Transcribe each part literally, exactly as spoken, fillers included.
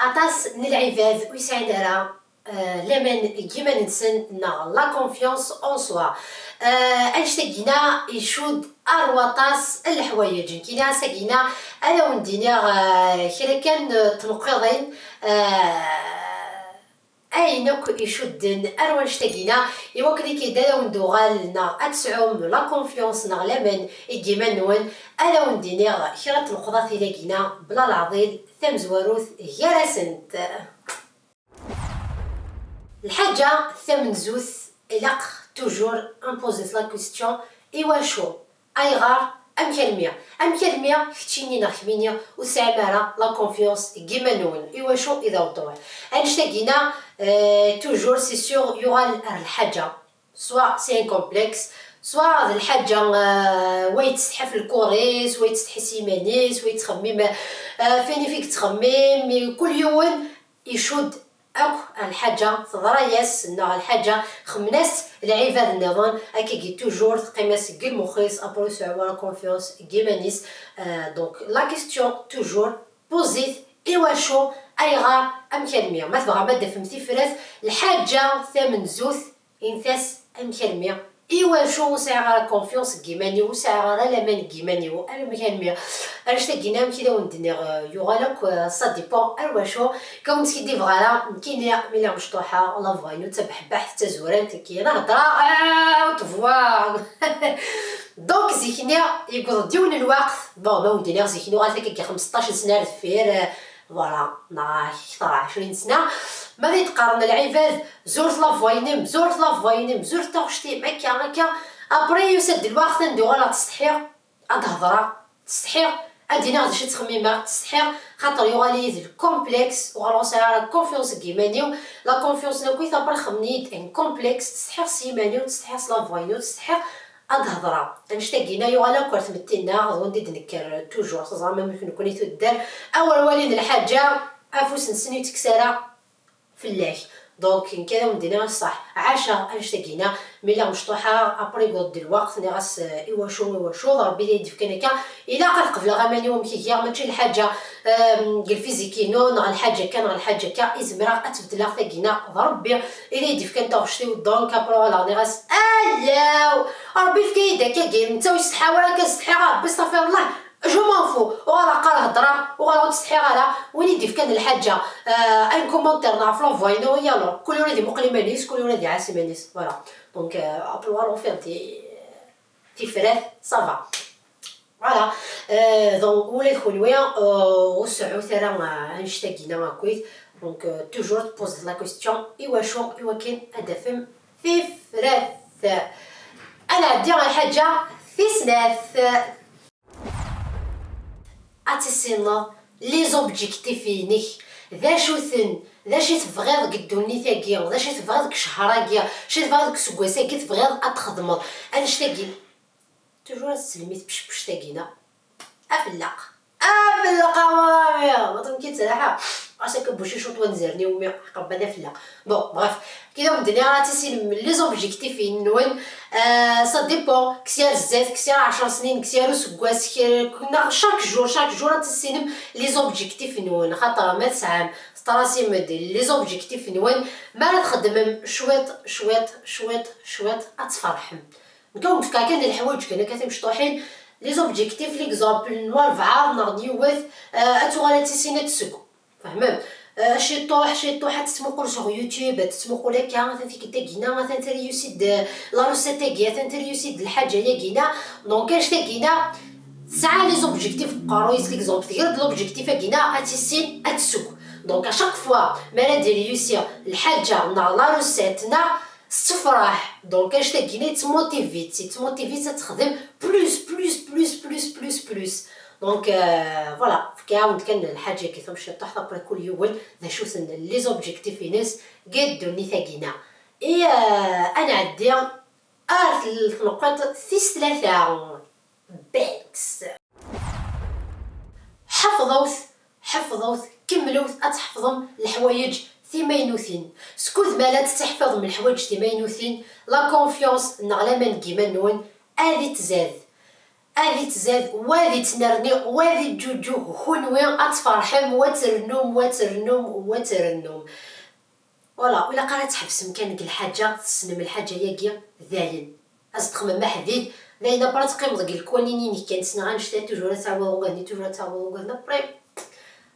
Aṭas n lɛibad ur yesɛin ara, eh, laman deg yiman-nsen neɣ la confiance en soi. Eh, annect-agina icudd ar waṭas n leḥwayeǧ. Nekkini ass-agina ad awen-d-iniɣ, eh, kra kan, eh, n tneqqiḍin, eh, ayen akk icudden ar wannect-agina, i wakken ad k-id ad awen-d-uɣal neɣ ad tesɛum la confiance neɣ laman deg yiman-nwen. Ad awen-d-iniɣ kra n tneqḍatin-agina bla leɛḍil, tamezwarut gar-asent. Lḥaǧa tamenzut, ilaq toujours ad npozit la question, iwacu? Ayɣer? Amek almi? Amek almi keččini neɣ kemmini ur tesɛim ara la confiance deg yiman-nwen? Iwacu i d awṭuɛ? Annect-agina, euh, toujours, c'est sûr, yuɣal ar lḥaǧa. Soit c'est un complexe, soit d lḥaǧa, euh, wa yettsetḥi f lkur-is, wa yettsetḥi s yiman-is, wa yettxemmim, euh, f wayen i yettxemmim. Kul yiwen icudd akk ar lḥaǧa teḍra-yas, neɣ lḥaǧa xemmen-as lɛibad nniḍen, akkagi toujours teqqim-as deg lmux-is, après ur yesɛi ara confiance deg yiman-is. Euh, donc la question toujours, pose-it, iwacu, ayɣer, amek almi? Ma tebɣam ad d-tafem tifrat, lḥaǧa tamenzut, init-as amek almi. Iwacu ur sɛiɣ ara confiance deg yiman-iw, ur sɛiɣ ara laman deg yiman-iw, amek almi? Annect-agina amek i d awen-d-nniɣ, euh, yuɣal akk, euh, ça dépend ar wacu. Ka ur neskiddibeɣ ara, nekkini mi lliɣ mecṭuḥa, la voix-inu d tabḥebbaḥt, d tazurant, nekkini la heddreɣ, ah, ur tebwa. Donc zik-nni yewweḍ-d yiwen n lweqt, bon, ma wen-d-iniɣ zik-nni uɣal akka deg xemseṭṭac n sna ar deffir, euh, voilà, neɣ kter ɛecrin sna, ma d-qqaren lɛibad, zuret la voix-inem, zuret la voix-inem, zuret taɣect-im, akka, akka. Après, yusa-d lweqt anda uɣaleɣ ttsetḥiɣ, ad d-hedreɣ, ttsetḥiɣ, ad d-iniɣ d acu i ttxemmimeɣ, ttsetḥiɣ, xaṭer yuɣal-iyi d lcomplexe, uɣaleɣ ur sɛiɣ ara confiance deg yiman-iw, la confiance n akk-it, après xemmen-iyi-d un complexe, ttsetḥiɣ s yiman-iw, ttsetḥiɣ s la voix-inu, ttsetḥiɣ ad d-hedreɣ. Annect-agina yuɣal akk ar tmetti-nneɣ, d wanda i d-nekker toujours, teẓram amek nekkni tuddar, awer walin lḥaǧa, afus-nsen ur yettekkes ara fell-ak. Donc nekk ad awen-d-iniɣ ṣṣeḥ, ɛaceɣ annect-agina, mi lliɣ mecṭuḥa, après yewweḍ-d lweqt, nniɣ-as, euh, iwacu, iwacu, d Rebbi i yi-d-yefkan akka, ilaq ad qebleɣ aman-iw amek i giɣ, mačči lḥaǧa, euh, deg lfizik-inu, neɣ lḥaǧa akka, neɣ lḥaǧa akka, i zemreɣ ad tt-beddleɣ tagina, d Rebbi i yi-d-yefkan taɣect-iw, donc après uɣaleɣ nniɣ-as, ayaw, Rebbi yefka-yi-d akkagi, netta ur yessetḥa ara, akka setḥiɣ Rebbi, astaɣfirullah. Je m'en fous, uɣaleɣ qqareɣ heddreɣ, uɣaleɣ ur ttsetḥiɣ ara, win i d-ifkan lḥaǧa, euh, un commentaire neɣ ɣef la voix-inu, yalo, kul ur ad imuqel iman-is, kul ur ad iɛas iman-is, voilà. Donc, euh, après uɣaleɣ ufiɣ-d tifrat, ça va. Voilà. Euh, donc, ula d kunwi, euh, ur seɛɛut ara, euh, annect-agina akkit. Donc, euh, toujours tpozit la question, iwacu, iwakken ad d-tafem tifrat. Ad nɛeddi ɣer lḥaǧa tis snat. Ad tissineḍ les objectifs-inek, d acu-ten, d acu i tebɣiḍ deg ddunit-agi, d acu i tebɣiḍ deg ccehṛ-agi, d acu i tebɣiḍ deg useggas-agi tebɣiḍ ad txedmeḍ. Annect-agi, toujours ad teslem i tpecpect-agi-na. Afelleq. Afelleq, a mon ami. Baṭel nekk yettraḥa. Ɣas akka bucicuṭ wanzaren i wumi qebban afelleq. Bon, bref. Kida ur d-nniɣ ara ad tissinem les objectifs-nwen. Euh, ça dépend. Ksir zdat, ksir ɛecṛ snin, ksir useggas, kir, neɣ chaque jour, chaque jour ad tissinem les objectifs-nwen. Xaṭer ma tesɛam, teṭṭrasim-d les objectifs-nwen, mi ara txeddmem cwiṭ, cwiṭ, cwiṭ, cwiṭ, ad tferḥem. Nekk ad wen-fkeɣ kan leḥwayeǧ kan akka timecṭuḥin, les objectifs, l'exemple n walbeɛḍ neɣ n yiwet, euh, ad tuɣal ad tissin ad tesseww. Fehmem? Euh, ciṭuḥ, ciṭuḥ, ad tettmuqul sur YouTube, ad tettmuqul akka, atan tikkelt-agi-na, atan tréussi-d, euh, la recette-agi, atan tréussi-d lḥaǧa-yagi-na. Donc, annect-agi-na, tesɛa les objectifs deg uqerruy-is, l'exemple, tger-d l'objectif-agi-na, ad tissin ad tesseww. Donc, à chaque fois, mi ara d-réussi lḥaǧa neɣ la recette neɣ tefreḥ. Donc, annect-agi-na yettmotivi-tt, yettmotivi-tt ad texdem plus, plus, plus, plus, plus, plus. Donc, euh, voilà, fkiɣ-awen-d kan lḥaǧa-agi tamecṭuḥt, après kul yiwen d acu-ten les objectifs-ines deg ddunit-agi-na. Et, euh, ad nɛeddi ar tneqqiḍt tis tlata. Banks. Ḥefḍewt, ḥefḍewt, kemmlewt ad tḥefḍem leḥwayeǧ timaynutin. Skud ma la tettḥfiḍem leḥwayeǧ timaynutin, la confiance neɣ laman deg yiman-nwen ad ittzad. Ad ittzad, wa ad ittnerni, wa ad iǧǧuǧǧu, kunwi ad tferḥem, wa ad trennum, wa ad trennum, wa ad trennum. Voilà, ur ilaq ara ad tḥebsem kan deg lḥaǧa, tessnem lḥaǧa-yagi, dayen. Ad s-texmem aḥdid, dayen après ad teqqimeḍ deg lekwanin-inek kan, ssneɣ annect-a, toujours ad tɛawdeḍ ugar-nni, toujours ad tɛawdeḍ ugar-nni, après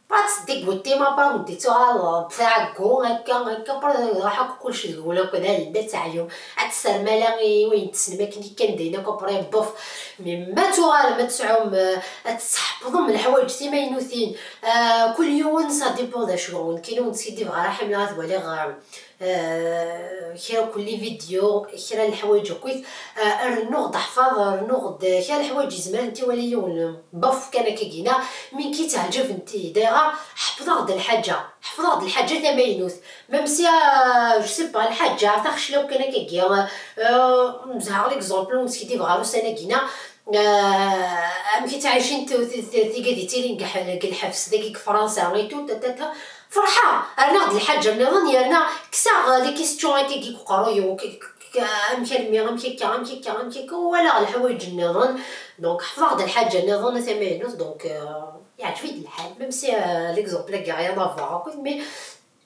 après ad tdegwuṭim, après ad d-tuɣaleḍ tɛeggu, akka, akka, après ad iruḥ akk kullec deg-wen akk, dayen, ad teɛyum, ad tessarem ala i wayen tessnem akken kan, dayen akk, après bof. Mais ma tuɣalem ad tesɛum, euh, ad tesḥeqḍem leḥwayeǧ timaynutin, euh, kul yiwen ça dépend d acu. Nekkini ur skiddibeɣ ara, ḥemmleɣ ad waliɣ, euh, euh, kra n les vidéos, kra n leḥwayeǧ akkit, euh, rennuɣ-d ḥfaḍ, rennuɣ-d kra n leḥwayeǧ izmer ad tent-iwali yiwen, bof kan akka gina, mi k-teɛǧeb nti, dayɣa ḥefḍeɣ-d lḥaǧa, ḥefḍeɣ-d lḥaǧa tamaynut, même si, euh, je sais pas, lḥaǧa taxeclawt kan akka gina, euh, nezheɣ l'exemple ur neskiddibeɣ ara ussan-agi-na, euh, amek i ttɛicin t-, t-, t-, tigad yettilin deg lḥ-, deg lḥebs dagi deg Fransa, et tout, ta, ta, ta. Ferḥeɣ, rniɣ-d lḥaǧa nniḍen, yerna kkseɣ les questions akka i deg uqerruy-iw, k-, k-, k-, amek armi, amek akka, amek akka, amek akka, walaɣ leḥwayeǧ nniḍen, donc ḥefḍeɣ-d lḥaǧa nniḍen a tamaynut, donc, euh, yeɛǧeb-iyi-d lḥal, même si, euh, l'exemple-agi rien à voir akkit, mais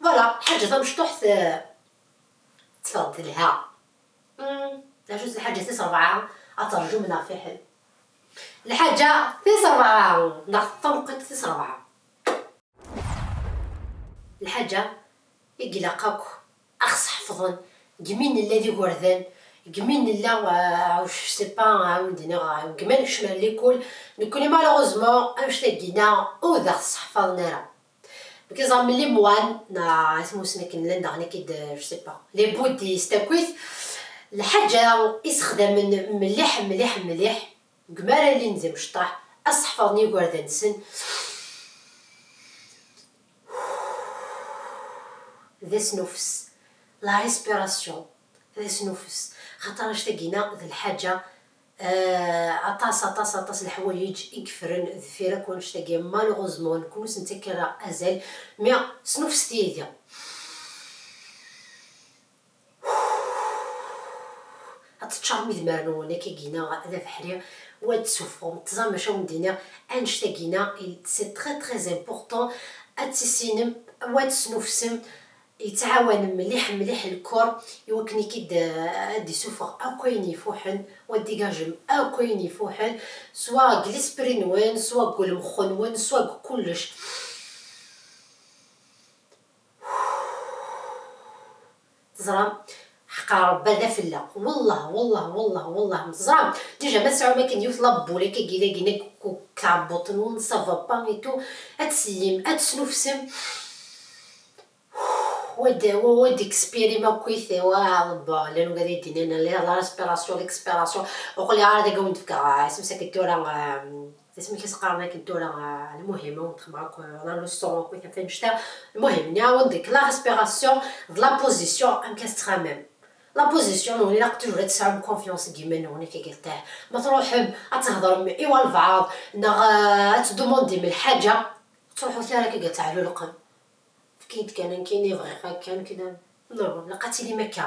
voilà, lḥaǧa tamecṭuḥt, euh, teffeɣ-d telha. Hmm, d acu-tt lḥaǧa tis ṛebɛa? Ad terjum neɣ fiḥel. Lḥaǧa tis ṛebɛa, neɣ tamuqint tis ṛebɛa. Lḥaǧa i ilaq akk ad ɣ-sḥefḍen deg mi nella d igerdan, deg mi nella, euh, je sais pas, euh, wen-d-iniɣ, euh, deg mi nekcem ar l'école, nekkni malheureusement annect-agi-na ur d aɣ-sseḥfaḍen ara. Deg iẓam n les moines, neɣ asmusnek n llan daɣen akid, je sais pas, les bouddhistes akkit, lḥaǧa i sexdamen mliḥ, mliḥ, mliḥ, deg mi ara llin d imecṭaḥ, ad sseḥfaḍen igerdan-nsen, d asnufes, la respiration, d asnufes. Xaṭer annect-agi-na d lḥaǧa, euh, aṭas, aṭas, aṭas leḥwayeǧ i yeffren deffir akk annect-agi. Malheureusement, nekkni ur s-nettak ara azal, mais snufset yid-i. Ad teččarem idmaren-nwen akka gina d abeḥri, wa ad tessufɣem, teẓram acu awen-d-iniɣ, annect-agi-na, c'est très, très important, ad tissinem, wa ad tesnufsem, yettɛawan mliḥ, mliḥ lkor, i wakken i k-id-, ad d-isuffeɣ akk ayen ifuḥen, wa ad d-igajem akk ayen ifuḥen, swa deg l'esprit-nwen, swa deg ulemxu-nwen, swa deg kullec. Teẓram, ḥeqqa Rebbi ad afella. Wellah, wellah, wellah, wellah, teẓram. Déjà, ma tesɛum akken yiwet la boule akka gina gina, tɛebbuṭ-nwen, ça va pas et tout, ad teslim, ad tesnufsem. Wad, wad expirime akkit, wa, bon, llan ugad i d-innan, la, la respiration, l'expiration. Uqli ara dagi wen-d-fkeɣ, ah, isem-is akken tura, ah, isem-is qqaren akken tura, ah, المهم, ur nexdem akk, ah, la leçon akkit ɣef annect-a. المهم, nniɣ-awen deg la respiration, d la position, amek ad tettxemmim. La position, nwen ilaq toujours ad tesɛum confiance deg yiman-nwen, akka gata. Ma truḥem ad thedrem i walbeɛḍ, neɣ, ah, ad tdumandem lḥaǧa, ur ttruḥut ara akka gata ɛlulqem. Fkin-d kan, nekkini bɣiɣ akka, nekkini. Non, ilaq ad tilim akka.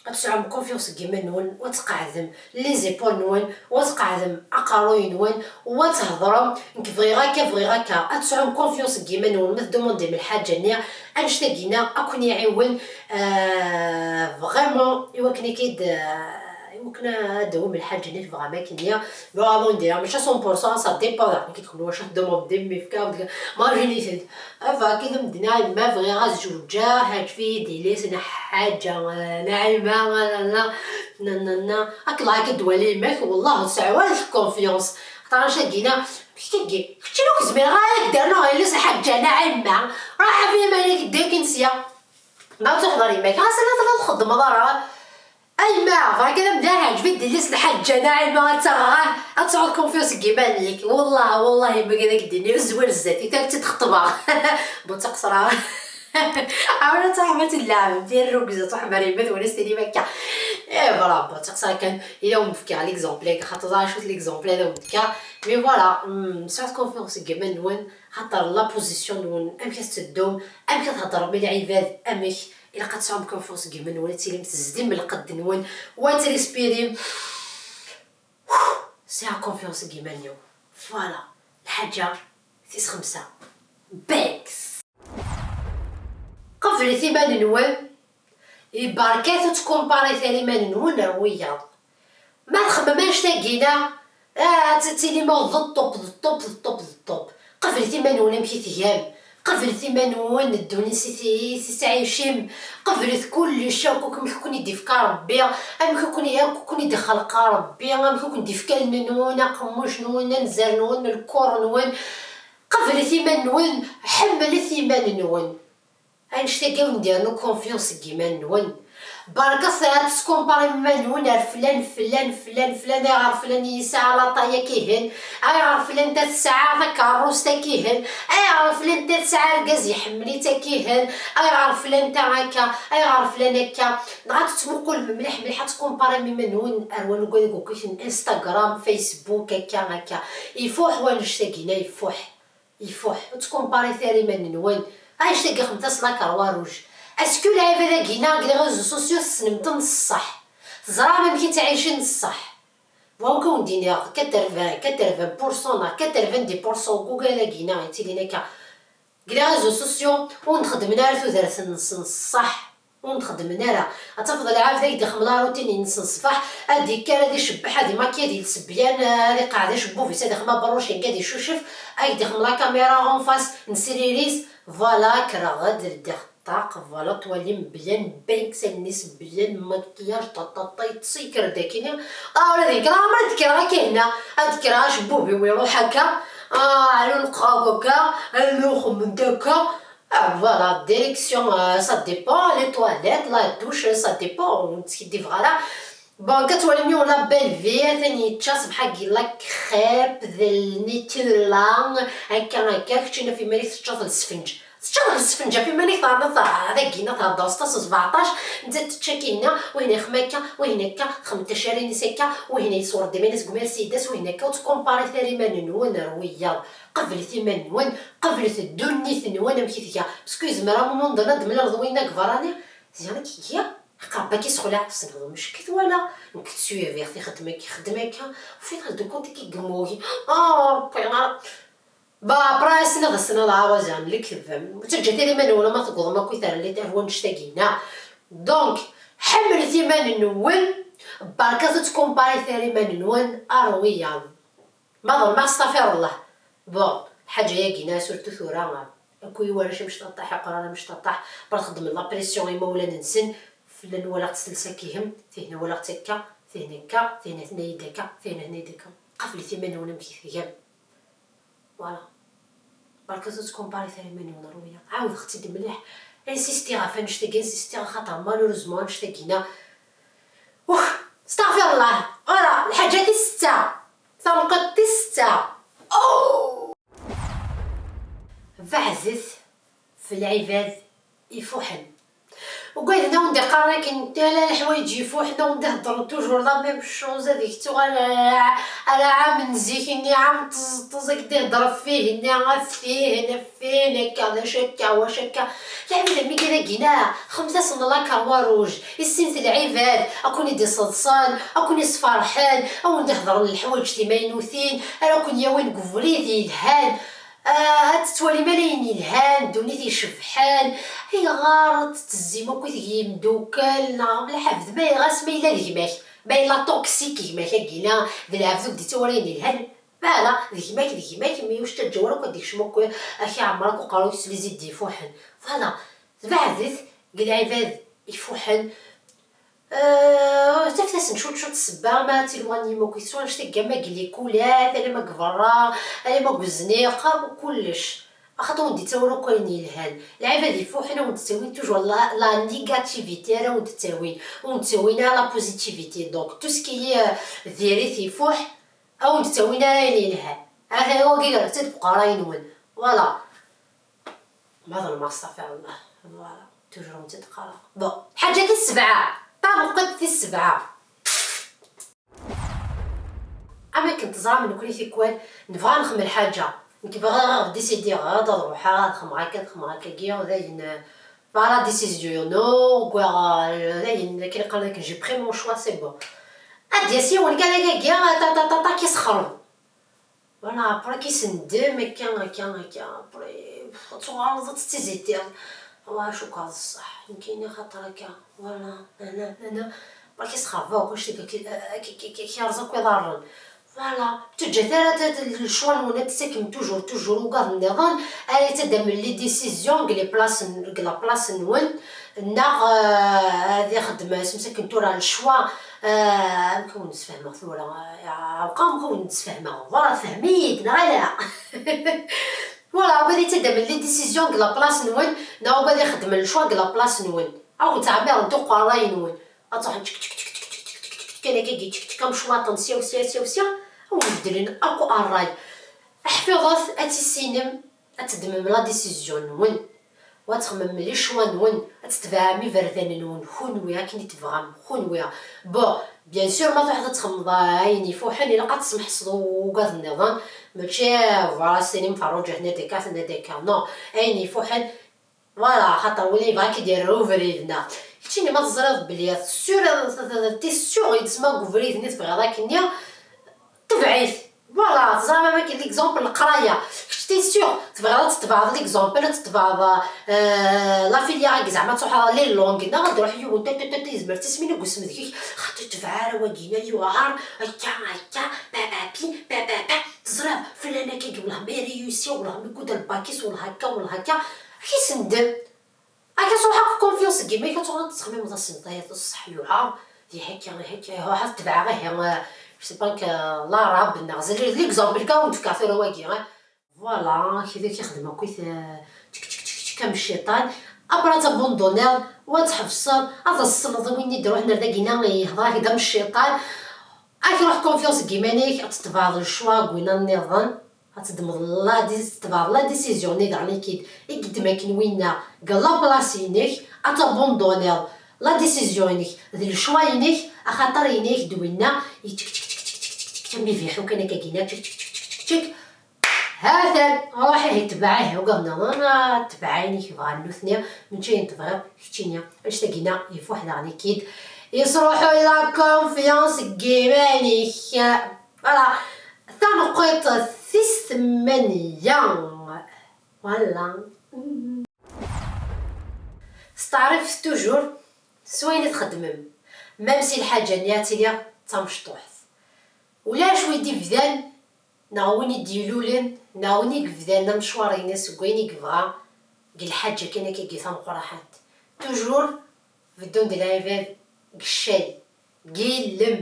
Ad tesɛum confiance deg yiman-nwen, wa tqeɛdem les épaules-nwen, wa tqeɛdem aqerruy-nwen, wa thedrem, nekk bɣiɣ akka, bɣiɣ akka. Ad tesɛum confiance deg yiman-nwen, ma tdumandem lḥaǧa-nni, annect-agi-na ad ken-iɛiwen, euh, vraiment, i wakken i k-id-, euh, i wakken ad d-tawim lḥaǧa-nni tebɣam akken-nni. Bon, avant de dire, mačči à cent pour cent, ça dépend, nekk d kenwi wacu ad tdumandem, mi fkiɣ-d, imagine-it-id. Ava, akka d am-d-nniɣ, ma bɣiɣ ad zewǧeɣ, teɛǧeb-iyi-d yelli-s n Ḥaǧa, eh, Naɛima, nanana, nanana. Akken akka d-twali yemma-k, wellah ur tesɛi ara confiance. Xaṭer annect-agi-na, kečč, kečč ur k-zmireɣ ara ad k-d-rnuɣ yelli-s n Ḥaǧa Naɛima. Ruḥ af iman-ik, ddu akin sya. Ma ur teḥḍer yemma-k, ɣas ala tella txeddmeḍ ara. A yemma, bɣiɣ kan ad m-d-iniɣ, teɛǧeb-iyi-d yelli-s n Ḥaǧa Naɛima, ad taɣeɣ, ad tesɛuḍ confiance deg yiman-ik. Wellah, wellah, yemma-k ad ak-d-tini, zwir zdat-i, ad tt-id-xeṭbeɣ. Bon, d taqesra. Ɛawna d taḥma tilleɛbem, tirrugza, d taḥma n yemma-twen, ad s-tinim akka. Eh, voilà, bon, d taqesra kan, i la wen-d-fkiɣ l'exemple-agi, xaṭer ẓer acu-t l'exemple-a i la wen-d-fkiɣ. Mais voilà, mm, sɛut confiance deg yiman-nwen, xaṭer la position-nwen, amek ad teddum, amek ad theddrem i lɛibad, amek, ilaq ad tesɛum confiance deg yiman-nwen, ad tilim tezdim lqedd-nwen, wa ad trispirim. Sɛiɣ confiance deg iman-iw. Voilà. Lḥaǧa tis xemsa. Banks. Qeblet iman-nwen. Ibarkat ur ttkumparit ara iman-nwen ar wiyaḍ. Ma txemmem annect-agi-na, ah, ad tilim d ṭṭup, d ṭṭup, d ṭṭup, d ṭṭup. Qeblet iman-nwen amek i tgam. Qeblet iman-nwen ddunit i t-, i tettɛicim. Qeblet kullec akk, akk amek i ken-id-ifka Rebbi, amek i ken-, akk i ken-id-ixleq Rebbi, amek i ken-d-ifka allen-nwen, aqemmuc-nwen, anzar-nwen, lkur-nwen. Qeblet iman-nwen, ḥemmlet iman-nwen. Annect-agi ur d-yernu confiance deg iman-nwen. Berka ad teskumparim iman-nwen ar flan, flan, flan, flan, ayɣer flan yesɛa laṭay-agi-hen, ayɣer flan ta tesɛa takeṛṛust-agi-hen, ayɣer flan ta tesɛa argaz iḥemmel-itt-agi-hen, ayɣer flan ta akka, ayɣer flan akka. Dɣa tettmuqulem mliḥ, mliḥ, ad teskumparim iman-nwen ar wanug-agi n Instagram, Facebook, akka, akka. Ifuḥ wannect-agi-na, ifuḥ. Ifuḥ, ur ttkumparit ara iman-nwen. Annect-agi xemt-as la croix rouge. Est-ce que lɛibad-agi-na deg les réseaux sociaux tessnem-ten s ṣṣeḥ? Teẓram amek i ttɛicin s ṣṣeḥ? Bon, ad wen-d-iniɣ quatre-vingts, quatre-vingts pour cent neɣ quatre-vingt-dix pour cent n wuguren-agi-na yettilin akka deg les réseaux sociaux, ur nxeddmen ara tudert-nsen s ṣṣeḥ. Ur nxeddmen ara. Ad tafeḍ lɛebd ad k-d-ixdem la routine-ines n ṣṣbeḥ, ad d-ikker, ad icebbeḥ, ad imakiya, ad yels byan, ad iqeɛɛed acebbub-is, ad ixdem abrushing, ad icucef, ad k-d-ixdem la caméra en face n sriris. Voilà, kkreɣ-d, ldiɣ ṭṭaq, voilà, twalim byan, bank, allen-is byan, maquillage, ṭaṭaṭa, yeṭṭes, yekker-d akkin. Ah, ula d nekk, ah, ma d-kkreɣ akka hna, ad d-kkreɣ acebbub-iw iruḥ akka, ah, ɛluneqeɣ akka, allen-iw xemmment akka. Ah, voilà, direction, euh, ça dépend, les toilettes, la douche, ça dépend, ur ttkeddib ara. Bon, akka twalim yiwen la belle vie, atan yečča ṣṣbeḥ-agi la crêpe d lnitella, akka, akka, keččina f iman-ik teččaḍ lesfenǧ. Teččaḍ lesfenǧ f iman-ik, terniḍ dagi-na theddreḍ s sbeɛṭac, nettat tečča akkin-nni, wihin ixdem akka, wihin akka, txemmem tacarin-is akka, wihin yeṣwer-d iman-is deg umersidas, wihin akka, ur ttkumparit ara iman-nwen ar wiyaḍ. Qeblet iman-nwen, qeblet ddunit-nwen amek i tga. Parce que yezmer à un moment donné ad d-temlaleḍ winna deg berrani, ziɣ nekk giɣ, aqerb-agi sexleɛ, ssneɣ mecki twala, nekk tsuyabiɣ tixeddem akka, ixeddem akka, ufiɣ-as-d ukunti-agi yemmug. Ah, Rebbi, ah. Bah, après, ssneɣ, ssneɣ, ah, wa ziɣ n lekdeb. Ur ttaǧǧat ara iman-nwen ma tewwḍem akk i terlit ar wannect-agi-na. Donc, ḥemmlet iman-nwen, berkat ur ttkumparit ara iman-nwen ar wiyaḍ. Ma ḍelmeɣ, astaɣfirullah. Bon, lḥaǧa-yagi-na, surtout tura, akk i warrac amecṭaṭaḥ, iqran amecṭaṭaḥ, bɣan xeddmen la pression i imawlan-nsen, fell-an walaɣ-tt telsa akkin, tihin walaɣ-tt akka, tihin akka, tihin tenna-yi-d akka, tihin tenna-yi-d akka. Qeblet iman-nwen amek i tgam. Voilà. Berkat ur ttkumparit ara iman-nwen ar wiyaḍ. Ɛawdeɣ-tt-id mliḥ. Insistiɣ ɣef annect-agi, insistiɣ axaṭer malheureusement annect-agi-na. Ux, astaɣfirullah. Voilà, lḥaǧa tis setta. Tameqqrant tis setta. Oh! Beɛdet f lɛibad ifuḥen. Ugaden a wen-d-iqqaren akken, ala leḥwayeǧ ifuḥen a wen-d-iheddren toujours la même chose, ad ak-tuɣal ala ɛam n zik-nni, ɛam n tẓeṭṭeẓ, ad ak-d-ihedder ɣef ihi-nni, ɣef tihin, ɣef tihin, akka, d acu akka, wacu akka. Lɛibad am wigi dagi-na, xemt-asen la croix rouge, issin-t lɛibad, a ken-id-iseḍsen, a ken-isferḥen, a wen-d-hedren leḥwayeǧ timaynutin, ara ken-yawin deg ubrid yelhan. Ah, ad tettwalim ala ayen yelhan, ddunit icebḥen, ayɣer ur tettezzim akk deg yimdukal neɣ lḥebd, ma ɣas ma yella d gma-k, ma yella toxic gma-k agi-na, d lɛebd ur k-d-yettawal ayen yelhan, voilà, d gma-k, d gma-k, mi ur tettaǧǧaw ara akk ad d-ikcem akk, ad k-iɛemmer akk uqerruy-is s les idées ifuḥen. Voilà, tbeɛdet deg lɛibad ifuḥen. Euh, tafet-asen cwiṭ cwiṭ ssebba, ma ad tiluɣa n yimakit, swa annect-agi ama deg likulat, alamma deg berra, alamma deg uzniq, akk kullec. Axaṭer ur wen-d-yettawi ara akk ayen yelhan. Lɛibad ifuḥen a wen-d-ttawin toujours la, la négativité ara wen-d-ttawin. Ur wen-d-ttawin ara la positivité. Donc, tout ce qui est, euh, diri-t ifuḥ, a wen-d-ttawin ara ayen yelhan. Ata wagi, rret-tt-id deg uqerray-nwen. Voilà. Ma ḍelmeɣ, astaɣfirullah. Voilà. Toujours ur wen-tt-id-qqareɣ. Bon, lḥaǧa tis sebɛa. Tameqqrant tis sebɛa. Am akken teẓram, nekkni tikwal nebɣa ad nexdem lḥaǧa. Nekk bɣiɣ ad décidiɣ, ad ruḥeɣ, ad xedmeɣ akka, ad xedmeɣ akkagi, dayen, par la décision, no, wwiɣ, dayen, akken qqaren akken, j'ai pris mon choix, c'est bon. Ad d-yas yiwen kan akka, ta, ta, ta, ta, ki sexreb. Voilà, après ki sendem, akka, akka, akka, après, pff, ad tuɣaleḍ ad tettizitiḍ. Wa, cukkeɣ d ṣṣeḥ. Nekkini xaṭer akka, voilà, nana, nana. Après ki sexreb akk, ki, ki, ki, ki, ki yerẓa akk iḍarren. Voilà, ur teǧǧat ara ta, ta, lecɣal-nwen, ad tettakem toujours, toujours ugaḍ nniḍen, ara yettaddam les décisions deg les places n-, deg la place-nwen, neɣ, euh, ad ixeddem, semsakken tura lecɣal, euh, amek wen-d-sfehmeɣ tura, euh, ɛawqeɣ amek wen-d-sfehmeɣ, voilà, tfehmem-iyi-d, neɣ ala? Voilà, ugaḍ yettaddam les décisions deg la place-nwen, neɣ ugaḍ ixeddem lecɣal deg la place-nwen, ad wen-ttɛemmiren akk ṛṛay-nwen. Ad truḥem ček, ček, ček, ček, ček, ček, ček, ček, kan akkagi, ček, ček, amecwaṭen, sya u sya, sya u sya, ad wen-beddlen akk ṛṛay. Ḥfiḍet, ad tissinem, ad teddmem la décision-nwen, u ad txemmemem lecɣal-nwen, ad tetbeɛem iberdan-nwen kunwi, akken i tebɣam kunwi. Bon, bien sûr, ma truḥeḍ ad txemmeḍ ayen ifuḥen, ilaq ad tesmeḥseḍ ugaḍ nniḍen, mačči, voilà, s-tinim ferruǧa tenna-d akka, tenna-d akka. Non, ayen ifuḥen, voilà, xaṭer win yebɣa ad k-id-yerr ubrid-nneɣ. Keččini ma teẓriḍ belli sûr, t'es sûr yettma deg ubrid-nni tebɣiḍ akkenni, tebɛ-it. Voilà, teẓram am akken l'exemple n leqraya. Kečč t'es sûr tebɣiḍ ad tetbeɛeḍ l'exemple, ad tetbeɛeḍ, euh, la filière-agi, zeɛma ad truḥeḍ les langues, neɣ ad iruḥ yiwen ta, ta, ta, ta, yezmer tismin deg usem deg-k, xaṭer tebɛ ara wagi, yewɛer, akka, akka, pa, pa, pi, pa, pa, pa. Teẓriḍ, flan akkagi, wellah ma réussi, wellah ma yewwi-d lbak-is, wellah akka, wellah akka. Ad k-isendem. Akka truḥ akk confiance deg yiman-ik, ad tuɣaleḍ tettxemmimeḍ ass-nni, tayeḍ ṣṣeḥ yewɛer, di hakka, di hakka, ruḥ ad tebɛeɣ, ihi, euh, je sais pas, euh, l'arabe, neɣ zli l'exemple kan ur d-fkeɣ tura wagi, hein. Voilà, kida k-ixdem akkit, euh, tk, tk, tk, tk, am cciṭan. Après ad tabunduniḍ, u ad tḥebseḍ, ad as-tesleḍ i win i d-iruḥen ar dagina, yehḍer-ak-d am cciṭan. Ad k-iruḥ confiance deg yiman-ik, ad tetbeɛeḍ lecɣal n winna nniḍen, ad teddmeḍ la dé-, tetbeɛeḍ la décision-nni daɣen i k-id-, i yeddem akken winna deg la place-inek, ad tabunduniḍ la décision-inek d lecɣal-inek, axaṭer yenna-yak-d winna, yettek, tek, tek, tek, tek, tek, tek, am bibiḥu kan akkagina, tek, tek, tek, tek, tek, tek. Ha-t-an, ruḥ ihi tbeɛ, ihi ugaḍ nniḍen, ah, tbeɛ ayen i k-bɣan nutni, mačči ayen tebɣiḍ keččini. Annect-agina ifuḥ daɣen i k-id-, yesruḥuy la confiance deg yiman-ik. Voilà. Taneqqiṭ tis tmanya. Voilà. Steɛṛifet toujours s wayen i txeddmem, même si lḥaǧa-nni ad tili d tamecṭuḥt. Ulac wi d-ibdan, neɣ win i d-ilulen, neɣ win i yebdan amecwar-ines seg wayen i yebɣa, deg lḥaǧa kan akkagi tameqqrant. Toujours beddun-d lɛibad deg ccay, deg yillem.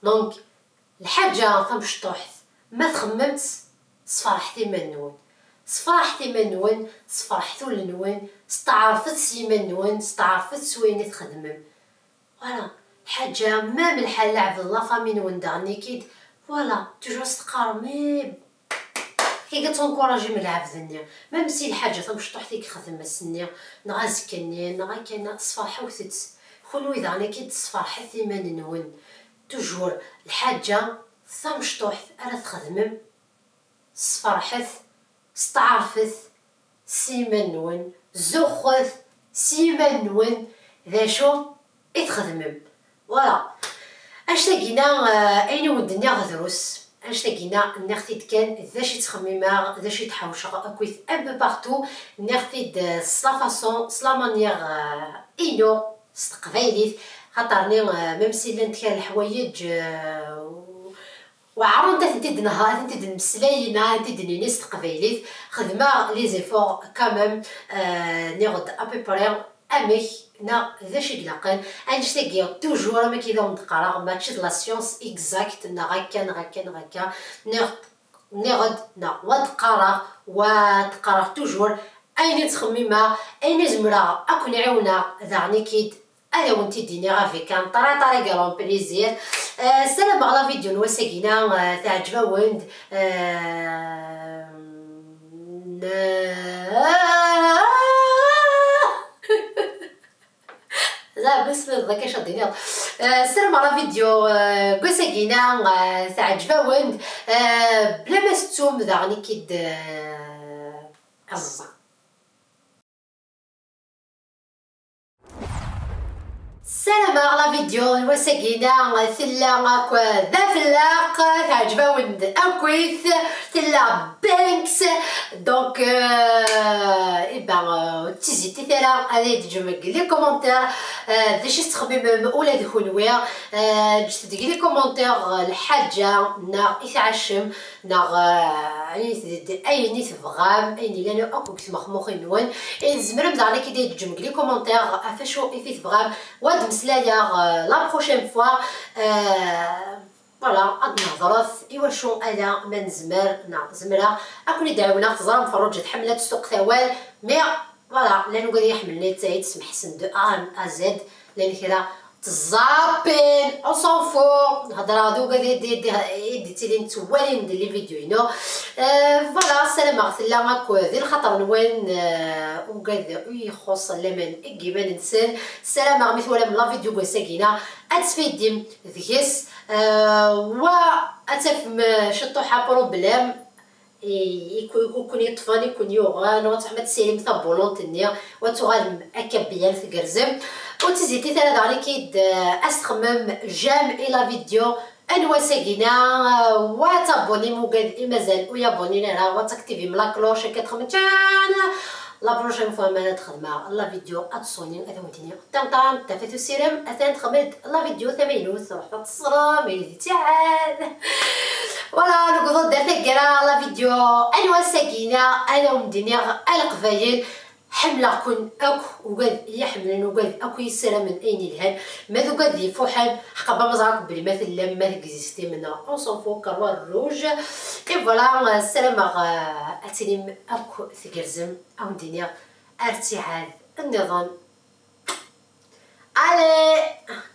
Donc, lḥaǧa tamecṭuḥt, ma txemmemt, sferḥet iman-nwen. Sferḥet iman-nwen, sferḥet ul-nwen, steɛṛfet s yiman-nwen, steɛṛfet s wayen i txeddmem. Voilà, lḥaǧa, même lḥal lɛebd la famille-nwen daɣen i k-id, voilà, toujours teqqarem, eh, Kagi ad tenkuṛajim lɛebd-nni, même si lḥaǧa tamecṭuḥt i yexdem ass-nni, neɣ azekka-nni, neɣ akka, sferḥewt-tt. Kunwi daɣen akka i d-sferḥet iman-nwen. Toujours lḥaǧa tamecṭuḥt ara txedmem, sferḥet, steɛṛfet s iman-nwen, zuxxet s iman-nwen d acu i txedmem. Voilà. Annect-agina, euh, ayen i wen-d-nniɣ drus. Annect-agina nniɣ-t-id kan d acu i ttxemmimeɣ, d acu i d-ḥewceɣ akkit un peu partout. Nniɣ-t-id, euh, s la façon, s la manière, euh, inu, s teqbaylit. Xaṭer-nni, euh, même si llant kra leḥwayeǧ, euh, weɛrent ad tent-id-nehṛ, ad tent-id-nmeslay, neɣ ad tent-id-nini s teqbaylit. Xedmeɣ les efforts quand même, euh, nniɣ-d à peu près amek neɣ d acu i ilaqen. Annect-agi toujours, am akken i d awen-d-qqareɣ, mačči d la science exacte, neɣ akka, neɣ akka, neɣ akka. Nniɣ, nniɣ-d, neɣ wa d-qqareɣ, wa d-qqareɣ toujours, ayen i ttxemmimeɣ, ayen i zemreɣ ad ken-ɛiwneɣ, daɣen i k-id-, ad awen-t-id-iniɣ avec un très, très grand plaisir. Euh, ssarameɣ la vidéo n wass-agina, euh, teɛǧeb-awen-d. Euh, Zeɛma tesliḍ akka acu ad d-tiniḍ. Euh, ssarameɣ la vidéo, euh, n wass-agina, euh, teɛǧeb-awen-d. Euh, bla ma tettum daɣen i k-id, euh, aẓẓa. Ssarameɣ la vidéo n wass-agi-na tella akk d afellaq, teɛǧeb-awen-d akkit, tella banks. Donc, euh, eh ben, euh, ur ttizzitit ara ad yi-d-teǧǧem deg les commentaires, euh, d acu i tettxemmimem ula d kunwi. Euh, ǧǧet deg les commentaires, euh, lḥaǧa neɣ i tɛaccem, neɣ, euh, ayen i t-, ayen i tebɣam, ayen yellan akk deg tmexmuxin-nwen. I tzemrem daɣen ad yi-d-teǧǧem deg les commentaires ɣef acu i t-tebɣam. Wa d-mmeslayeɣ, euh, la prochaine fois. Euh, voilà, ad nehḍret i wacu ala ma nezmer neɣ zemreɣ ad ken-id-ɛiwneɣ. Teẓram Ferruǧa tḥemmel ad tessuqet awal, mais voilà, llan wigad i iḥemmlen ad tesmeḥsen de A à Z, llan kra ttẓappin, on s'en fout. Hedreɣ d wigad i d-, i d-, i d-ittilin ttwalin di les vidéos-inu. Euh, voilà, ssarameɣ tella akk di lxaṭer-nwen, euh, wigad i ixuṣṣ laman deg yiman-nsen. Ssarameɣ mi twalam la vidéo n wass-agi-na, ad tesfaydim deg-s, euh, wa ad tafem, euh, ciṭuḥ problème i, i ku-, i ku-, kun-yeṭṭfen, i kun-yuɣen, wa ad tṛuḥem ad tessirim tabulunṭ-nni, wa ad tuɣalem akka beyal tgerrzem. Ur ttizzitit ara daɣen ad yi-d, euh, ad s-txemmem j'aime i la vidéo n wass-agi-na, euh, wa ad tabbunim wigad i mazal ur yabbunin ara, wa ad taktivim la cloche, akka txemmem kan. La prochaine fois ma ad xedmeɣ la vidéo ad tsuni, ad awen-d-iniɣ. Tam tam, tafat usirem, atan txemmem-d la vidéo tamaynut, ruḥet ad teẓrem ayen i d-ittiɛad. Voilà, newweḍ-d ar taggara la vidéo n wass-agi-na, ad awen-d-iniɣ a Leqbayel, ḥemmleɣ-ken akk, wigad i yi-ḥemmlen, wigad akk i yi-ssaramen ayen yelhan, ma d wigad d-ifuḥen, ḥeqqa ma ẓriɣ akk belli ma tellam, ma tegzistim, neɣ on s'en fout, Croix Rouge. Et voilà, ssarameɣ, euh, ad tilim akk tgerrzem, ad awen-d-iniɣ ar ttiɛad nniḍen. Allez,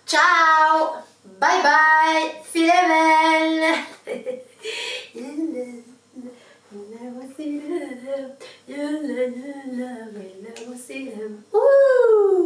ciao, bye bye, filaman. Woo.